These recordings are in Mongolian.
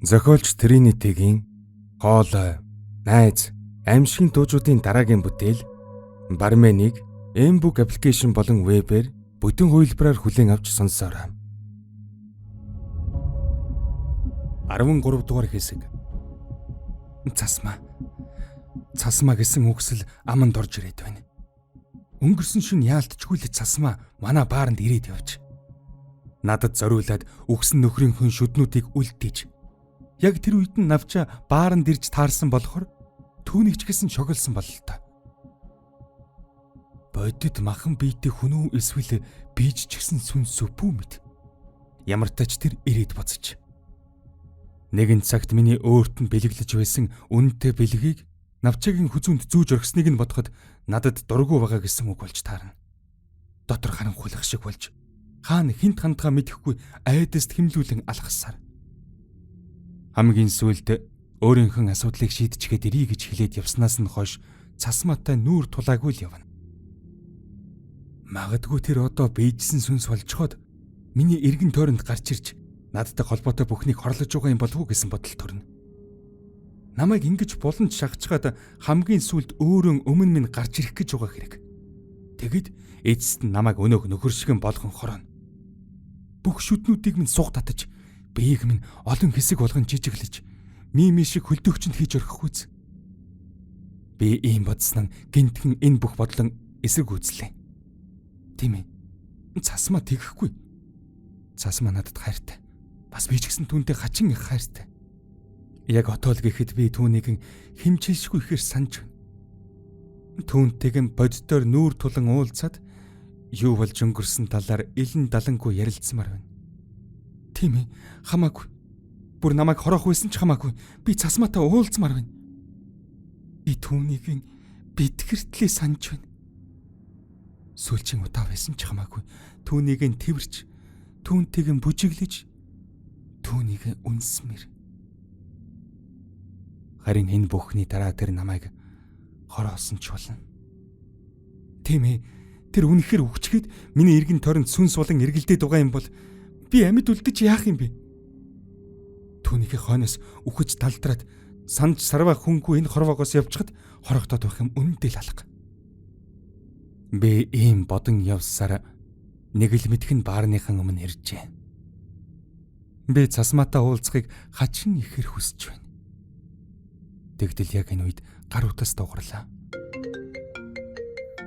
Зохиолч Тринитигийн Хоолой, Найз, Аймшгийн дуужуудын дараагийн бүтээл Барменыг Mbook application болон вебээр бүтэн хувилбараар хүлээн авч сонсоорой. 13 дугаар хэсэг. Цасмаа. Цасмаа гэсэн үгсэл аманд орж ирээд байна. Өнгөрсөн шөнө яалтчгүй л цасмаа манай бааранд ирээд явж. Надад зориулаад үгсэн нөхрийнхөө шүднүүдийг үлдээж. Яг тэр үед нь навчаа бааранд ирж таарсан болохоор түүнийг ч гэсэн шоглосон бололтой. Бодит махан биетэй хүн үү эсвэл бийжчихсэн сүнс үү бүү мэд. Ямар тач тэр ирээд буцаж. Нэгэн цагт миний өөрт нь бэлэглэж байсан үнэтэй бэлгийг навчаагийн хүзүүнд зүүж орхисныг нь бодоход надад дургүй байгаа гэсэн үг болж таарна. Дотор харанхуйлах шиг болж хаана хинт хандгаа мэдэхгүй айдаст хэмлүүлэн алхасаар. Хамгийн сүүлд өөрийнхөө асуудлыг шийдчихээд ирье гэж хэлээд явснаас нь хойш цасмаатай нүүр тулаагүй л явна. Магадгүй тэр одоо бийжсэн сүнс болцоход миний эргэн тойронд гарч ирж надтай холбоотой бүхнийг хорлож байгаа юм болов уу гэсэн бодол төрнө. Намайг ингэж буланд шахацгаад хамгийн сүүлд өөрөө өмнө минь гарч ирэх гэж байгаа хэрэг. Тэгэд эцэст нь намайг өнөөх нөхөр шигэн болгон хорооно. Бүх шүднүүдийг минь суг татаж, биеийг минь олон хэсэг болгон жижиглэж, мими шиг хөлдөөгчөнд хийж орхих үз. Би ийм бодсон гинтхэн энэ бүх бодлон эсрэг үзлээ. Тийм ээ. Цасмаа тэгхгүй. Цасмаа надад хайртай. Бас би ч гэсэн түүнтэй хачин их хайртай. Яг отоол гэхэд би түүнийг хэмчилшгүй ихээр санаж байна. Түүнтэйг боддоор нүүр тулан уулзаад юу болж өнгөрсөн талаар илэн далангүй ярилцмаар байна. Тийм ээ, хамаагүй. Бүр намайг хороох байсан ч хамаагүй. Би цасмаатай уулзмаар байна. Би түүнийг битгэртлээ санаж байна. Сүүлчийн удаа байсан ч хамаагүй. Түүнийг тэрч, түүнтэйг бүжиглэж, түүнийг үнсмэр. Харин энэ бүхний дараа тэр намайг хороосон ч болно. Тийм ээ, тэр үнэхээр үхчгээд миний эргэн тойронд сүнс болон эргэлдээд байгаа юм бол би амьд үлдэж яах юм бэ? Түүнийхээ хойноос үхэж талдраад санаж сарваа хүнгүй энэ хорвоогоос явчихад хорогдоод байх юм үнэндээ л алга. Би ийм бодон явсаар нэг л мэдхэн баарныхан өмнө иржээ. Би цасмаатай уулзахыг хачин ихээр хүсэж байна. Тэгтэл яг энэ үед гар утас дуугарлаа.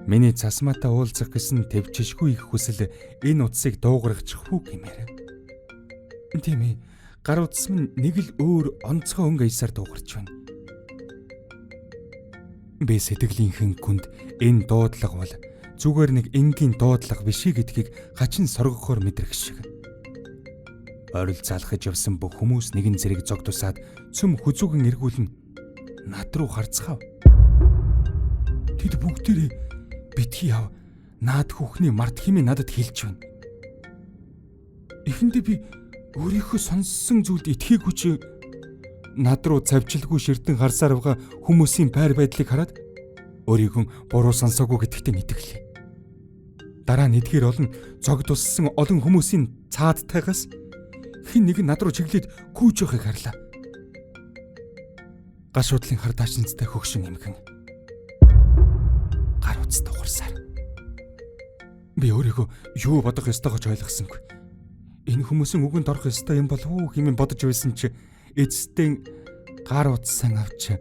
Миний цасмаатай уулзах гэсэн төвчшгүй их хүсэл энэ утсыг дуугаргачих үү гэмээр. Тийм ээ, гар утас минь нэг л өөр онцгой өнгө аясаар дуугарч байна. Би сэтгэлийнхэн гүнд энэ дуудлага бол зүгээр нэг энгийн дуудлага биш гэдгийг хачин соргохоор мэдрэх шиг. Ойролцоолохж явсан бүх хүмүүс нэгэн зэрэг зог тусаад цөм хүзүүгэн эргүүлэн над руу харцгаав. Тэд бүгдээрээ битгий яв наад хүүхний март хэмээн надад хэлж байна. Эхэндээ би өөрийнхөө сонссон зүйлд итгээгүй ч над руу цавчилгүй ширтэн харсаар байгаа хүмүүсийн байр байдлыг хараад өөрийгөө буруу сонсоогүй гэдэгтээ итгэлээ. Дараа нь эдгээр олон зог туссан олон хүмүүсийн цаадтайгаас хэн нэг нь над руу чиглээд гүйж явахыг харлаа. Гашуудлын хар даашинзтай хөгшин эмхэн гар утас дуугарсаар. Би өөрийгөө юу бодох ёстойгоо ч ойлгосонгүй. Энэ хүмүүсийн үгэнд орох ёстой юм болов уу хэмээн бодож байсан чи эцэстэн гар утсан авч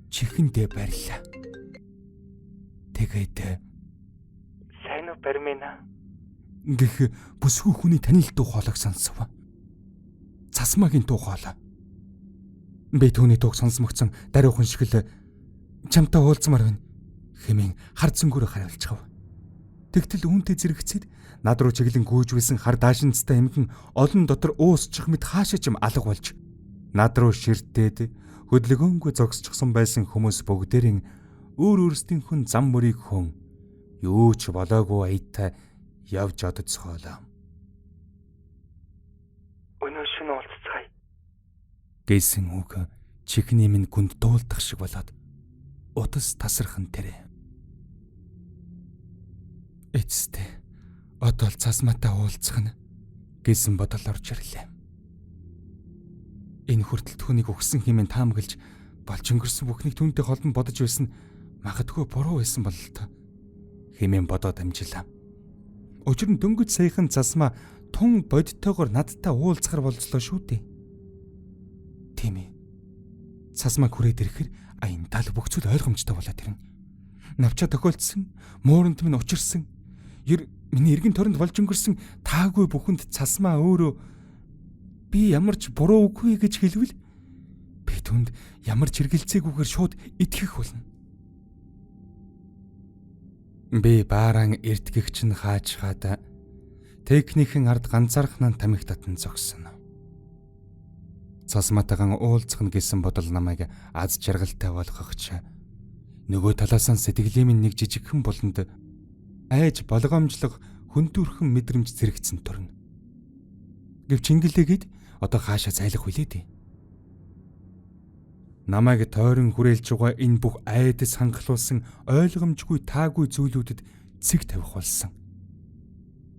чихэндээ барьлаа. Тэгээд сайн уу Бармина гэх бүсгүй хүний танил дуу хоолойг сонсов. Цасмаагийн дуу хоолой. Би түүний дууг сонсмогцсон даруйхан шиг л чамтай уулзмаар байна хэмээн хар зөнгөөрөө хариулчихав. Тэгтэл үүнтэй зэрэгцээд над руу чиглэн гүйж байсан хар даашинцтай эмгэн олон дотор уусчих мэт хаашаа ч юм алга болж над руу ширтээд хөдөлгөөнгүй зогсчихсон байсан хүмүүс бүгдээрэн өөр өөрсдийнх нь зам мөрийг хүн юу ч болоогүй аятай явж одоцгоолоо. Өнөө шөнө уулзцгаая гэсэн үг чихний минь гүнд дуулдах шиг болоод утас тасархан тэрэ. Эцэстээ одоо л цасмаатай уулзах нь гэсэн бодол орж ирлээ. Энэ хүртэл түүнийг өгсөн хэмээн таамаглаж болж өнгөрсөн бүхнийг түүнтэй холбон бодож байсан магадгүй буруу байсан бололтой хэмээн бодоод амжилаа. Учир нь дөнгөж саяхан Цасмаа тун бодтойгоор надтай уулзахар болцлоо шүү дээ. Тийм ээ. Цасмаа хүрээд ирэхээр аяндаа л бүх зүйл ойлгомжтой болоод ирнэ. Навчаа тохиолдсон, мууранд минь учирсан, миний эргэн тойронд болж өнгөрсөн таагүй бүхэнд Цасмаа өөрөө би ямар ч буруу үгүй гэж хэлвэл би түнд ямар ч хэрэгэлцээгүйгээр шууд итгэх болно. Би бааран эртгэгч нь хааж хаад техникийн ард ганцаархнаа тамхи татан зогсон. Цасмаатайхан уулзах нь гэсэн бодол намайг аз жаргалтай болгохч нөгөө талаас нь сэтгэлийн минь нэг жижигхэн буланд айж болгоомжлох хүндүрхэн мэдрэмж зэрэгцэн төрнө. Гэвч ингэлээгээд одоо хаашаа зайлах вүлээ дээ. Намайг тойрон хүрээлж байгаа энэ бүх айдас хангалуулсан ойлгомжгүй таагүй зүйлүүдэд цэг тавих болсон.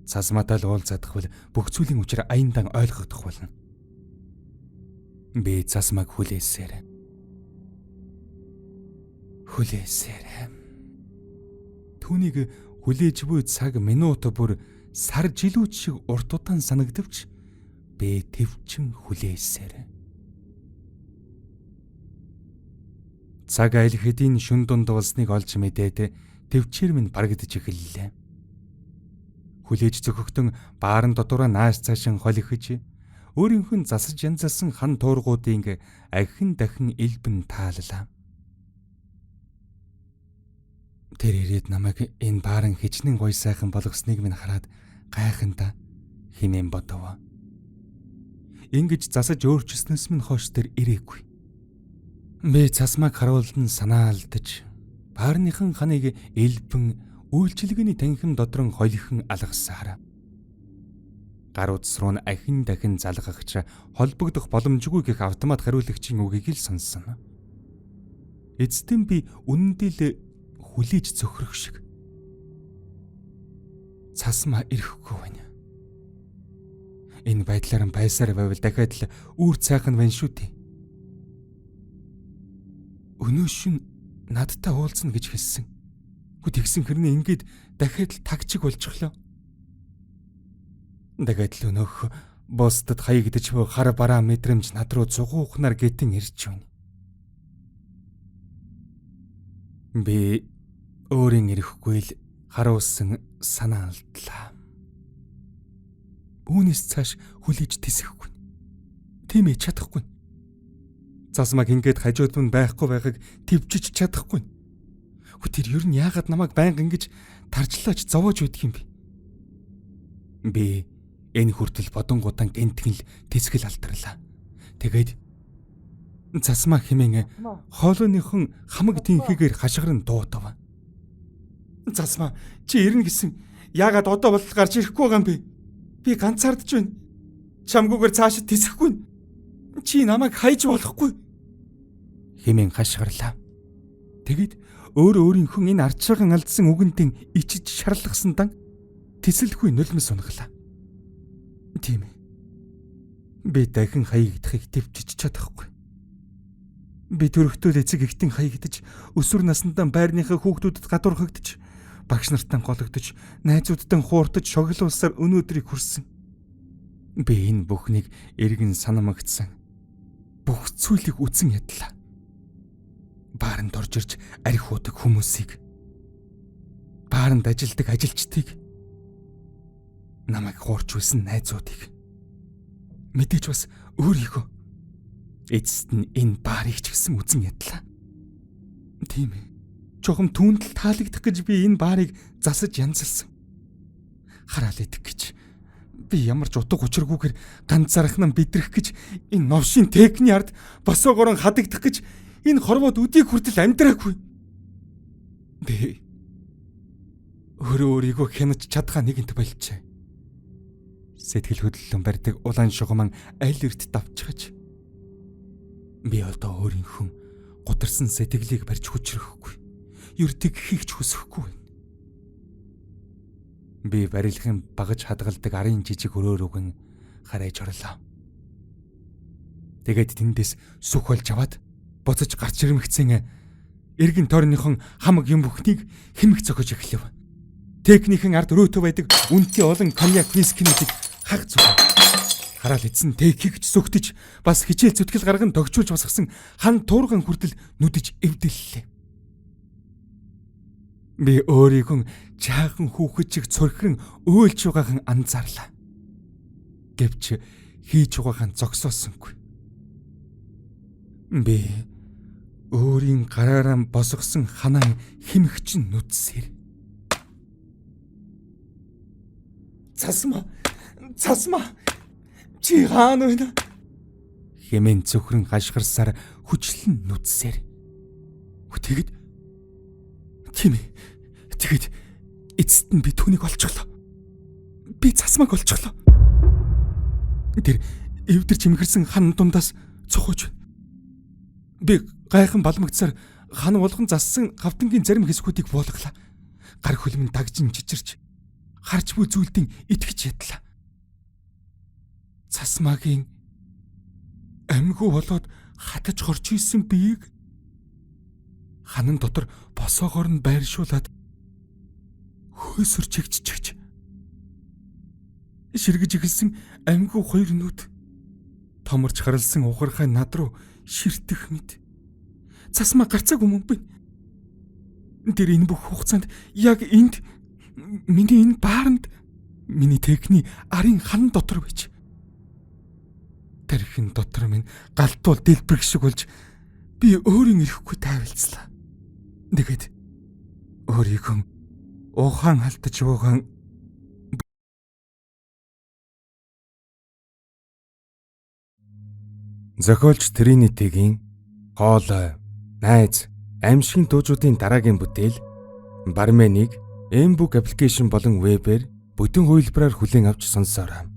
Цасмаатай л уулзаадахвал бүх зүйлийн учир аяндан ойлгогдох болно. Би Цасмааг хүлээсээр. Хүлээсээр. Түүнийг хүлээж буй цаг минут бүр сар жилүүд шиг урт удаан санагдавч би төвчин хүлээсээр. Цаг аль хэдийн шүн дунд болсныг олж мэдээд төвчээр минь барагдаж эхэллээ. Хүлээж зөхөгтөн бааран дотоороо нааш цаашин холихиж өөрийнх нь засаж янзалсан хан туургуудын ахин дахин элбэн тааллаа. Тэр ирээд намайг энэ бааран хичнээн гоё сайхан болгосныг минь хараад гайхандаа хэмээн бодов. Ингэж засаж өөрчилснөөс минь хойш тэр ирээгүй. Би Цасмааг харуулдан санаа алдаж баарныхан ханыг элбэн үйлчилгээний танхим дотрон холихон алгасаар. Гар утас руу нь ахин дахин залгагч холбогдох боломжгүй гэх автомат хариулагчийн үгийг л сонссон. Эцэст нь би үнэндээ л хүлээж цөхрөх шиг. Цасмаа ирэхгүй байна. Энэ байдлаар нь байсаар байвал дахиад л үүр цайхан байна шүү дээ. Өнөө шин надтай уулзна гэж хэлсэн. Гү тэгсэн хэрнээ ингээд дахиад л тагчиг болчихлоо. Дахиад л өнөөх бусдад хаягдаж буй хар бараа мэдрэмж над руу зугуухнаар гетэн ирж байна. Би өөрийн ирэхгүй л харуулсан санаа алдлаа. Үүнээс цааш хүлээж тэсэхгүй. Тийм ээ, чадахгүй. Цасмаг ингээд хажууд минь байхгүй байгааг төвчж чадахгүй. Хүү тэр ер нь яагаад намайг байнга ингэж таржлаач зовоож байдаг юм бэ? Би энэ хүртэл бодонгуудаа гэнтгэн л тэсгэл алдарлаа. Тэгээд Цасмаа хэмээн хоолойныхон хамаг тэнхээгээр хашгиран дуутав. Цасмаа чи ирнэ гэсэн яагаад одоо болтол гарч ирэхгүй байгаа юм бэ? Би ганцаардж байна. Чамгүйгээр цаашид тэсэхгүй. Чи намайг хайж болохгүй хэмээн хашгирлаа. Тэгэд өөр өөрийнхөө энэ арчаахан алдсан үгэнтэн ичиж шарлахсан дан тэсэлгүй нулимс унглаа. Тийм ээ. Би дахин хаягдахыг төвчж чадахгүй. Би төрөхтөл эцэг ихтэн хаягдаж, өсвөр насндаа байрныхаа хүүхдүүдэд гадуурхагдаж, багш нартаа гологдож, найзуудтай хууртаж шоглуулсаар өнөөдрийг хүрсэн. Би энэ бүхнийг эргэн санамгдсан. Бүх зүйлийг үтсэн ядлаа. Бааранд орж ирж арх уудаг хүмүүсийг, бааранд ажилдаг ажилчдыг, намайг хуурч байсан найзуудыг, мэдээж бас өөрийгөө. Эцэст нь энэ баарыг ч гэсэн үзэн ядлаа. Тийм ээ. Чухам түүнд л таалагдах гэж би энэ баарыг засаж янзалсан. Хараал идэх гэж би ямар ч утга учиргүйгээр ганцаархнаа бидрэх гэж энэ новшин техний ард босоогорон хадагдах гэж энэ хорвоод өдийг хүртэл амьдраагүй. Би өөрөө өөрийгөө хянаж чадхаа нэгэнт болжээ. Сэтгэл хөдлөлөн барьдаг улаан шугаман аль эрт давчгаж би одоо өөрийнхөө гутарсан сэтгэлийг барьж хүчрэхгүй. Ер тэгхийг ч хүсэхгүй байна. Би барилгын багаж хадгалдаг арын жижиг өрөөрөг нь харайж орлоо. Тэгээд тэндээс сүх болж аваад буцаж гарч ирмэгцэн эргэн тойрныхон хамаг юм бүхнийг хэмэх зохиж эхлэв. Техникийн ард өрөөтөө байдаг үнэтэй олон коньяк вискинүүдийг хаг зүг. Хараал эзэн техникч сүхтэж бас хичээл зүтгэл гарган тогтчулж босгосон хан туурган хүртэл нүдэж эвдэллээ. Би өөрийгөө жаахан хүүхэд чиг цорхирон өөлж байгаахан анзаарлаа. Гэвч хийж байгаахан зогсоосонгүй. Би өөрийн гараараа босгосон ханаа химэгчин нүдсээр. Цасма, цасма, чи хаана вэ? Хэмээн цөхрөн гашгарсаар хүчлэн нүдсээр. Тэгэд тийм ээ. Тэгэд эцэст нь би түүнийг олчихлоо. Би цасмаг олчихлоо. Тэр эвдэрч эмхэрсэн хан дундаас цохож байна. Би гайхан балмагцсаар хан болгон зассан хавтангийн зарим хэсгүүдийг буулгалаа. Гар хөлм нь дагжин чичирч харж буй зүйлдэн итгэж ядлаа. Цасмагийн амьгүй болоод хатаж хорч исэн биеийг ханан дотор босоогоор нь байршуулад хөөсөр чигччихэж ширгэж эхэлсэн амьгүй хоёр нүд томорч харалсан ухархай над руу ширтэх мэт. Цасмаа гарцаагүй мөн би. Тэр энэ бүх хугацаанд яг энд миний энэ бааранд миний техний арын хан дотор байж. Тархин дотор минь галтуул дэлбэрэх шиг болж би өөрийн ирэхгүй тайвалцлаа. Тэгээд өөрийгөө ухаан алдаж буугаан Зохиолч Тринитигийн Хоолой, Найз, Аймшгийн дуужуудын дараагийн бүтээл Барменыг Mbook application болон вебээр бүтэн хувилбараар хүлээн авч сонсоорой.